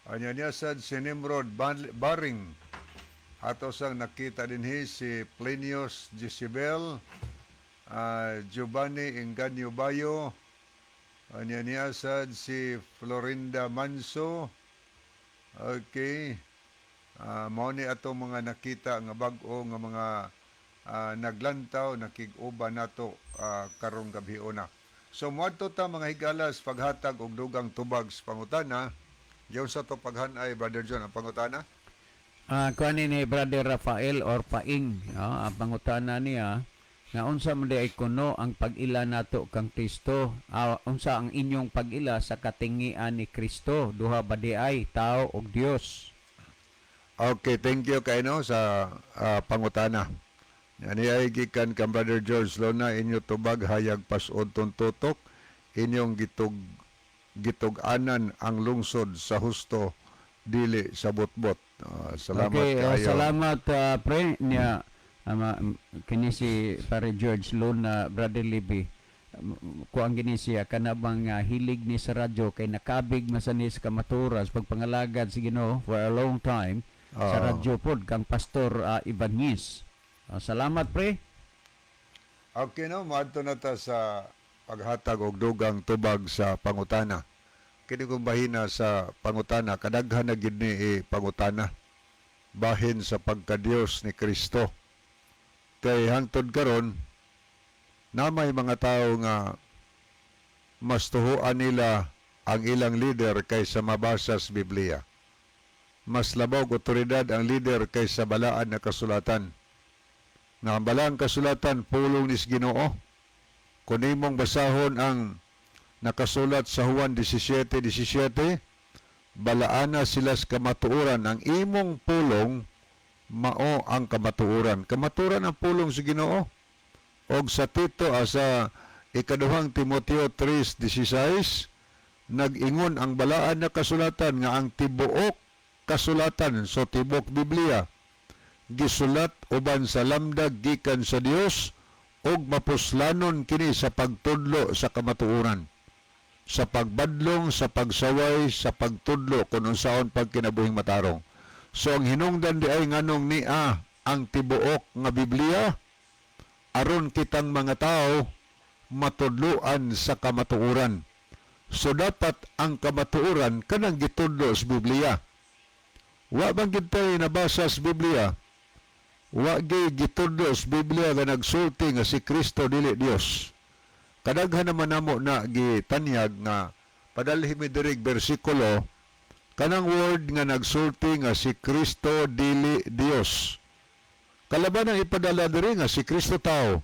Anya niya sad si Nimrod Baring. Ato sang nakita din hi si Plinius Jezebel, Giovanni Engaño Bayo, anya niya sad si Florinda Manso. Okay. Mao ni ato mga nakita nga bag-o nga mga naglantaw nakig-uban nato karong gabi una. So moadto ta, mga higalas, paghatag og dugang tubag sa pangutana. Diyon sa to paghanay, Brother John, ang pangutana. Kuan ni Brother Rafael or Paing, no? Ang pangutana niya nga unsa man di ay kuno ang pag-ila nato kang Kristo? Unsa ang inyong pag-ila sa katingian ni Kristo? Duha ba di ay tao ug Dios? Okay, thank you kay no sa pangutana. Ani ay gikan kang Brother George Lona, inyo tubag hayag pasod tutok inyong gitug-anan ang lungsod sa husto dili sa botbot. Salamat Okay, kaayo. salamat, pre niya. Ama kini si Pare George Luna, Brother Libby. Kuang gini siya kana bang hilig ni sa radyo kay nakabig masanis kamaturas pagpangalagad si Ginoo for a long time sa radyo pod kang Pastor Ibanez. Salamat, pre. Okay, no, moadto na ta sa paghatag og dugang tubag sa pangutana. Kini kong bahina sa pangutana, kadaghan na gid ni pangutana bahin sa pagkadiyos ni Kristo. Kay hangtod karon na may mga tao nga mas tuhuan nila ang ilang leader kaysa mabasa sa Biblia. Mas labaw og otoridad ang leader kaysa balaan na kasulatan. Nga ang balaang kasulatan pulong nis Ginoo. Kung imong basahon ang nakasulat sa Juan 17:17, balaana sila sa kamatuoran. Ang imong pulong mao ang kamatuoran. Kamatuoran ang pulong sa Ginoo. Og sa Tito, sa ikaduhang Timoteo 3:16, nag-ingon ang balaan na kasulatan nga ang tibuok kasulatan, so tibuok Biblia, gisulat uban sa lamdag gikan sa Dios ug mapuslanon kini sa pagtudlo sa kamatuoran, sa pagbadlong, sa pagsaway, sa pagtudlo kung unsaon pagkinabuhing matarong. So ang hinungdan di ay nganong nia ang tibuok nga Biblia aron kitang mga tao matudloan sa kamatuoran. So dapat ang kamatuoran kanang gitudlo sa Biblia. Wa bang gid tay nabasa sa Biblia? Wa gyud gitudlo sa Biblia nga nagsulti nga si Kristo dili Dios. Kadaghan naman namo na gitanyag nga padalhi mi diri bersikulo kanang word nga nagsulti nga si Kristo dili Dios. Kalaban ang ipadala diri nga si Kristo tao.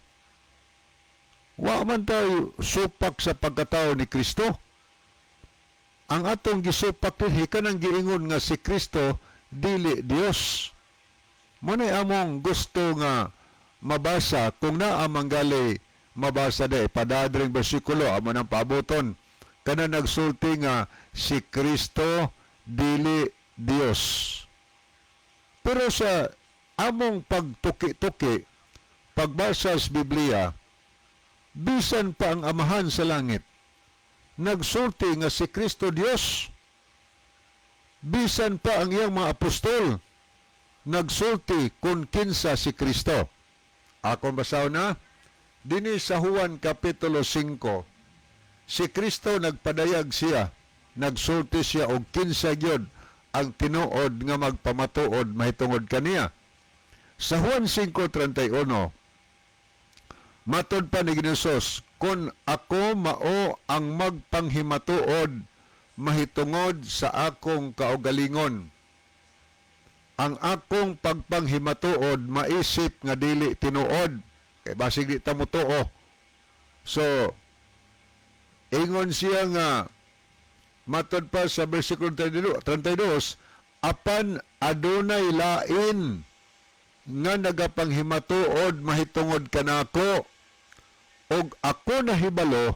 Wa man tayo supak sa pagkatao ni Kristo. Ang atong gisupak dinhi kanang giingon nga si Kristo dili Dios. Mo na among gusto nga mabasa kung naa manggali mabasa de padadring bersikulo amo nang paaboton kana nagsulti nga si Kristo dili Dios. Pero sa among pagtuki-tuki, pagbasa sa Biblia, bisan pa ang Amahan sa langit nagsulti nga si Kristo Dios. Bisan pa ang iyang mga apostol nagsulti kung kinsa si Kristo. Akong basahon na, dinhi sa Juan Kapitulo 5, si Kristo nagpadayag siya, nagsulti siya og kinsa gyud ang tinuod nga magpamatuod mahitungod kaniya. Sa Juan 5:31, matod pa ni Ginoos, "Kon ako mao ang magpanghimatuod mahitungod sa akong kaugalingon, ang akong pagpanghimatuod maisip nga dili tinuod." Kay basig di ta motuo. So, ingon siya nga, matod pa sa versikulo 32, 32, "Apan adunay lain nga nagapanghimatuod mahitungod kanako ug ako nahibalo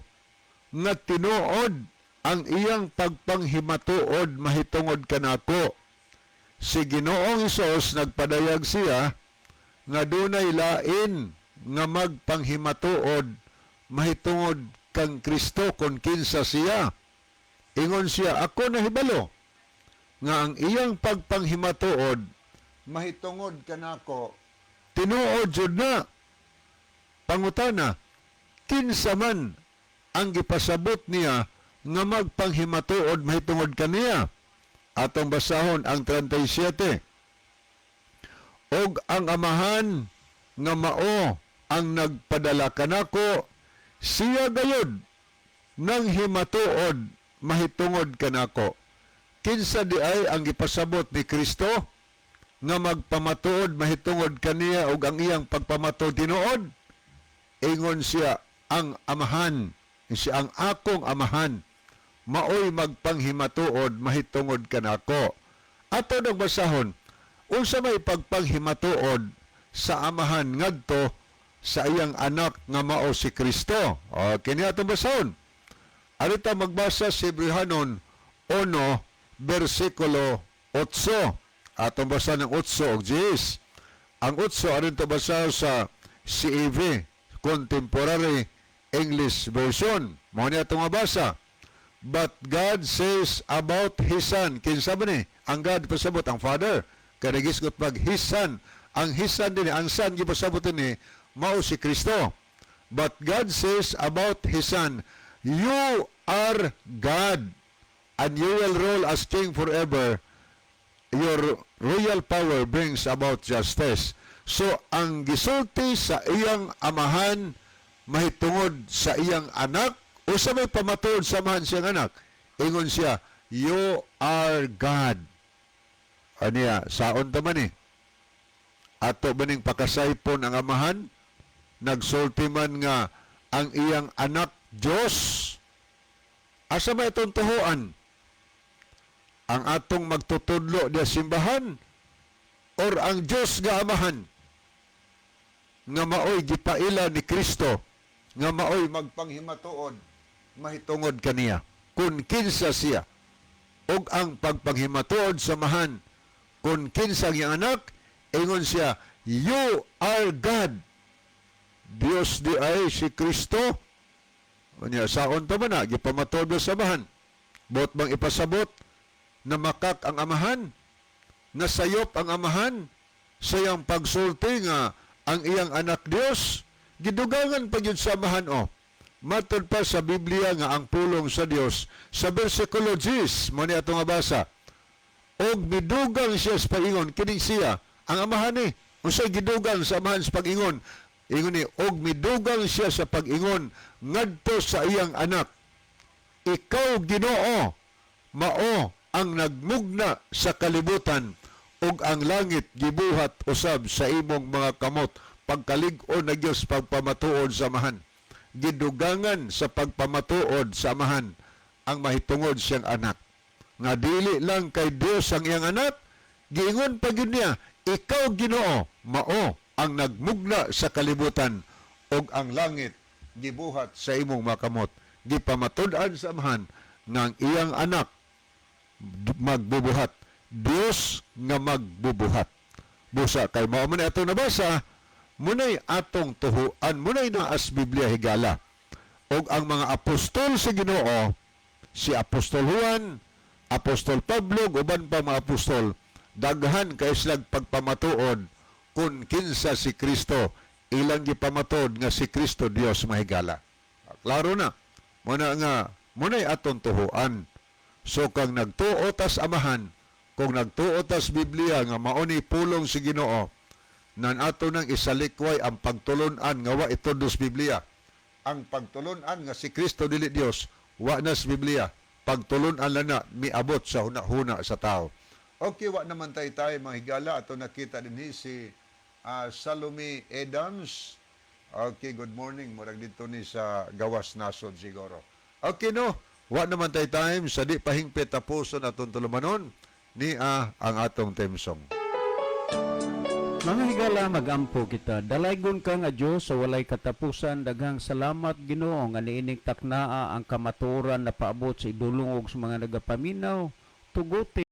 nga tinuod ang iyang pagpanghimatuod mahitungod kanako." Si Ginoong Hesus nagpadayag siya nga dunay lain nga magpanghimatuod mahitungod kang Kristo kung kinsa siya. Ingon siya, "Ako nahibalo nga ang iyang pagpanghimatuod mahitungod kanako tinuod jud na." Pangutana, kinsa man ang gipasabot niya nga magpanghimatuod mahitungod kaniya? Atong basahon ang 37. "Og ang Amahan nga mao ang nagpadala kanako, siya gayud nang himatuod mahitungod kanako." Kinsa di ay ang gipasabot ni Kristo nga magpamatuod mahitungod kaniya ug ang iyang pagpamatuod tinuod? Ingon siya, ang Amahan, siya ang akong Amahan, maoy magpanghimatuod mahitungod kanako. Ato nang basahon, unsa may pagpanghimatuod sa Amahan ngadto sa iyang anak nga mao si Kristo? O, kini atong basahon. Arita magbasa si Hebreohanon 1, versikulo 8. Atong basa ng 8 og 10. Ang 8 aron to basa sa CEV, Contemporary English Version. Mao ni atong mabasa. But God says about His Son. Kinsa ba ni? Ang God pasabot, ang Father. Kaya nagisgot pag His Son. Ang His Son din, ang Son gipasabot ni mao si Kristo. But God says about His Son, "You are God, and you will rule as king forever. Your royal power brings about justice." So, ang gisulti sa iyang Amahan mahitungod sa iyang anak, o sa may pamatuod sa amahan siyang anak, ingon siya, "You are God." Aniya, saon ta man eh? Ato ba ning pakasaypon ang Amahan? Nagsulti man nga ang iyang anak Diyos. Asa may itong tuhuan? Ang atong magtutudlo diya simbahan or ang Diyos nga Amahan nga maoy gipaila ni Kristo nga maoy magpanghimatuod mahitungod kaniya kun kinsa siya, ug ang pagpanghimatuod sa Amahan kun kinsa ang iyang anak, ingon siya, "You are God." Diyos di ay si Kristo. Unya, saon pa man na gipamatuod ba sa Amahan? Buot bang ipasabot na makak ang Amahan, nasayop ang Amahan sa iyang pagsulti nga ang iyang anak Dios? Gidugangan pa gyud sa Amahan o. Matod pa sa Biblia nga ang pulong sa Dios, sa versikulo 10 mo ni atong mabasa. Og midugang siya sa pag-ingon, kining siya ang Amahan ni. Unsay gidugang sa Amahan sa pag-ingon? Ingon ni, og midugang siya sa pag-ingon ngadto sa iyang anak, "Ikaw, Ginoo, mao ang nagmugna sa kalibutan, ug ang langit gibuhat usab sa imong mga kamot." Pagkalig-on na Dios pagpamatuod sa Amahan. Gidugangan sa pagpamatuod sa Amahan ang mahitungod siyang anak. Nga dili lang kay Dios ang iyang anak, giingon pa gyud niya, "Ikaw, Ginoo, mao ang nagmugna sa kalibutan, ug ang langit gibuhat sa imong makamot." Gipamatud-an sa Amahan nga ang iyang anak magbubuhat. Dios nga magbubuhat. Busa kay mao man ato nabasa, munay atong tuhuan, munay naas Biblia, higala. Og ang mga apostol sa Ginoo, si Apostol Juan, Apostol Pablo, uban pa mga apostol, daghan kay silag pagpamatuod kung kinsa si Kristo. Ilang gipamatuod nga si Kristo Dios, mahigala. Klaro na. Muna nga, munay atong tuhuan. So kang nagtuo tas Amahan, kung nagtuo tas Biblia nga mao ni pulong si Ginoo, nan ato nang isalikway ang pagtulunan nga wa itudos Biblia. Ang pagtulunan nga si Kristo dili Dios, wa na sa Biblia. Pagtulunan lang na miabot sa huna-huna sa tao. Okay, wa naman tayo tayo mga higala. Ato nakita din si Salome Adams. Okay, good morning. Murag dito ni sa gawas nasod siguro. Okay, no? Wa naman tayo time sa di pahingpit, tapuson atong tulumanon ni ang atong theme song. Mga higala, magampo kita. Dalaygon ka nga Dios sa walay katapusan, daghang salamat, Ginoo, nga niining taknaa ang kamatuoran na paabot sa idulong og sa mga nagapaminaw. Tuguti